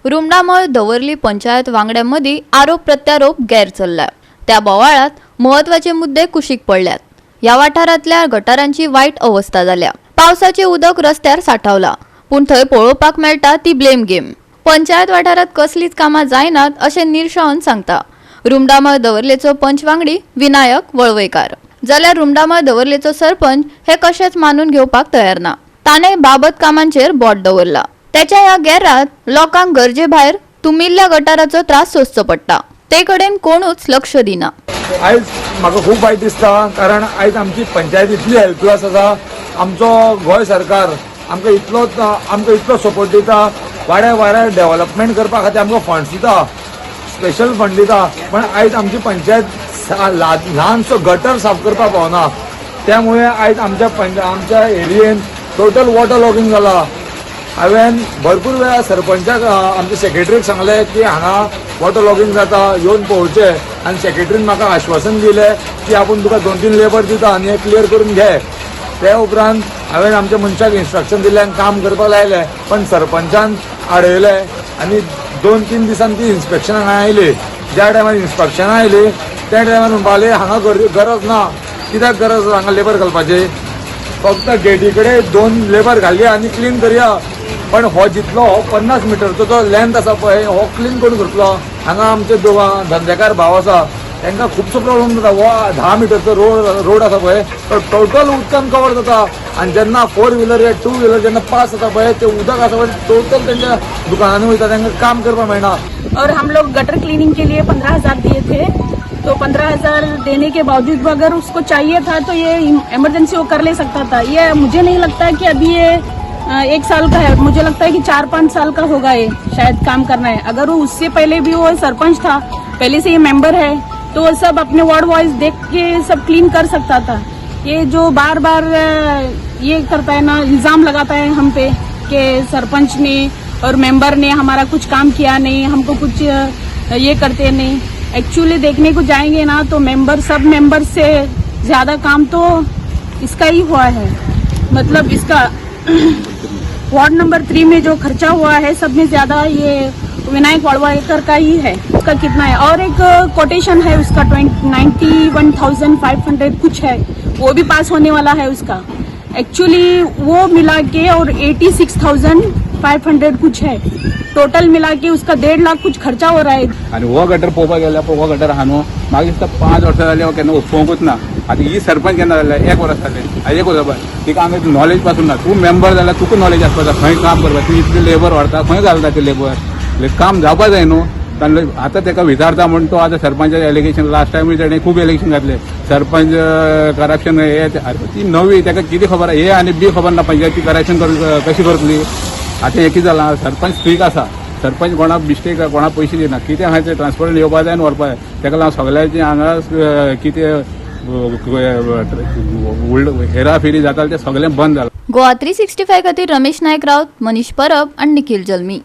रुमडामळ दवर्ली पंचायत वांगड्यां मदीं आरोप प्रत्यारोप गैर चल्ला. त्या बोवाळात म्हत्वाचे मुद्दे कुशीक पडल्यात. ह्या वाठारांतल्या गटारांची वायट अवस्था जाल्या. पावसाचें उदक रस्त्यार सांठावलां, पूण थंय पळोवपाक मेळटा ती ब्लेम गेम. पंचायत वाठारांत कसलीच कामां जायनात अशें निर्शेवन सांगता रुमडामळ दवर्लेचो पंच वांगडी विनायक वळवयकार, जाल्यार रुमडामळ दवर्लेचो सरपंच हे कशेंच मानून घेवपाक तयार ना. ताणें बाबत कामांचेर बोट दवरला. त्याच्या ह्या गेरात लोकांक गरजे भायर तुमिल्ल्या गटाराचो त्रास सोंसचो पडटा. ते कडेन कोणूच लक्ष दिना. आयज म्हाका खूब वायट दिसता, कारण आयज आमची पंचायत इतली हेल्पलेस आसा. आमचो गोंय सरकार आमकां इतलो सपोर्ट दिता. वाड्या वाड्यार डेव्हलपमेंट करपा खातीर आमकां फंड्स दिता, स्पेशल फंड दिता, पण आयज आमची पंचायत ल्हानसो गटर साफ करपाक पावना. त्यामुळे आयज आमच्या एरियेन टोटल वॉटर लॉगिंग जाला. हांवें भरपूर वेळा सरपंचाक, आमच्या सेक्रेटरीक सांगलें की हांगा वॉटर लॉगिंग जाता, येवन पळोवचें. आनी सेक्रेटरीन म्हाका आश्वासन दिलें की आपूण तुका दोन तीन लेबर दिता आनी हें क्लियर करून घे. ते उपरांत हांवें आमच्या मनशाक इन्स्ट्रक्शन दिलें आनी काम करपाक लायलें, पण सरपंचान आडयलें आनी 2-3 दिसान ती इन्स्पेक्शनां हांगा आयली. ज्या टायमार इन्स्पेक्शनां आयली, त्या टायमार म्हणपाक लागली, हांगा गरज ना. कित्याक गरज हांगा लेबर घालपाची? फक्त गेटी कडेन दोन लेबर घालया आनी क्लीन करया. पण हो जितलो हो 50 मिटरचो जो लेंथ आसा पळय, हो क्लीन करून करतलो? हांगा आमचे धंदेकार भाव आसा, तांकां खुबसो प्रॉब्लम जाता. हो 10 मिटरचो रोड रोड आसा पळय, तो टोटल उदकान कवर जाता आनी जेन्ना फोर व्हिलर या टू व्हिलर जेन्ना पास जाता पळय, ते उदक आसा पळय, टोटल तेंच्या दुकानांनी वयता. तांकां काम करपाक मेळना. और हम लोग गटर क्लीनिंग के लिए 15,000 दिए थे, तो 15,000 देने के बावजूद भी अगर उसको चाहिए था तो ये इमरजेंसी वो कर ले सकता था. ये मुझे नहीं लगता कि अभी ये एक साल का है. मुझे लगता है कि 4-5 साल का होगा ये शायद काम करना है. अगर वो उससे पहले भी वो सरपंच था, पहले से ये मेंबर है, तो वो सब अपने वार्ड वाइज देख के सब क्लीन कर सकता था. ये जो बार बार ये करता है ना, इल्जाम लगाता है हम पे कि सरपंच ने और मेंबर ने हमारा कुछ काम किया नहीं, हमको कुछ ये करते नहीं. एक्चुअली देखने को जाएंगे ना तो मेंबर, सब मेंबर से ज्यादा काम तो इसका ही हुआ है. मतलब इसका वार्ड नंबर 3 में जो खर्चा हुआ है, सब में ज्यादा ये विनायक वड़वाकर का ही है. उसका कितना है? और एक कोटेशन है उसका 91,500 कुछ है, वो भी पास होने वाला है उसका. एक्चुअली वो मिला के और 86,500 कुछ है, टोटल मिला के उसका 1.5 लाख कुछ खर्चा हो रहा है. आनी हो गटर पळोवपाक गेल्यार हो गटर आहा न्हू, म्हाका दिसता 5 वर्सां जाली हो केन्ना उसपोवंकूच ना. आतां ही सरपंच केन्ना जाले? एक वर्स जालें. आनी एक वर्सा तिका आमकां नॉलेज पासून ना. तूं मेंबर जाल्यार तुका नॉलेज आसपा जाय खंय काम करपाक. तूं इतले लेबर व्हरता, खंय घालता ते लेबर? काम जावपा जाय न्हू. कारण आतां तेका विचारता म्हण तो आतां सरपंचाचे एलिगेशन, लास्ट टायमूय तेणें खूब एलिगेशन घातले, सरपंच करप्शन हे ते. अरे, ती नवी, तेका कितें खबर ए आनी बी खबर ना. पंचायती करप्शन कशी करतली? आतां हें कितें जालां, सरपंच स्ट्रीक आसा. सरपंच कोणाक मिस्टेक, कोणाक पयशे दिना. कितें आहा तें ट्रान्सपरंट येवपा जाय आनी व्हरपा जाय. तेका लागून सगळ्याचे हांगा कितें हेराफेरी जाता, तें सगळें बंद जालां. गोवा 365 खातीर रमेश नायक राऊत, मनीष परब आणि निखिल जल्मी.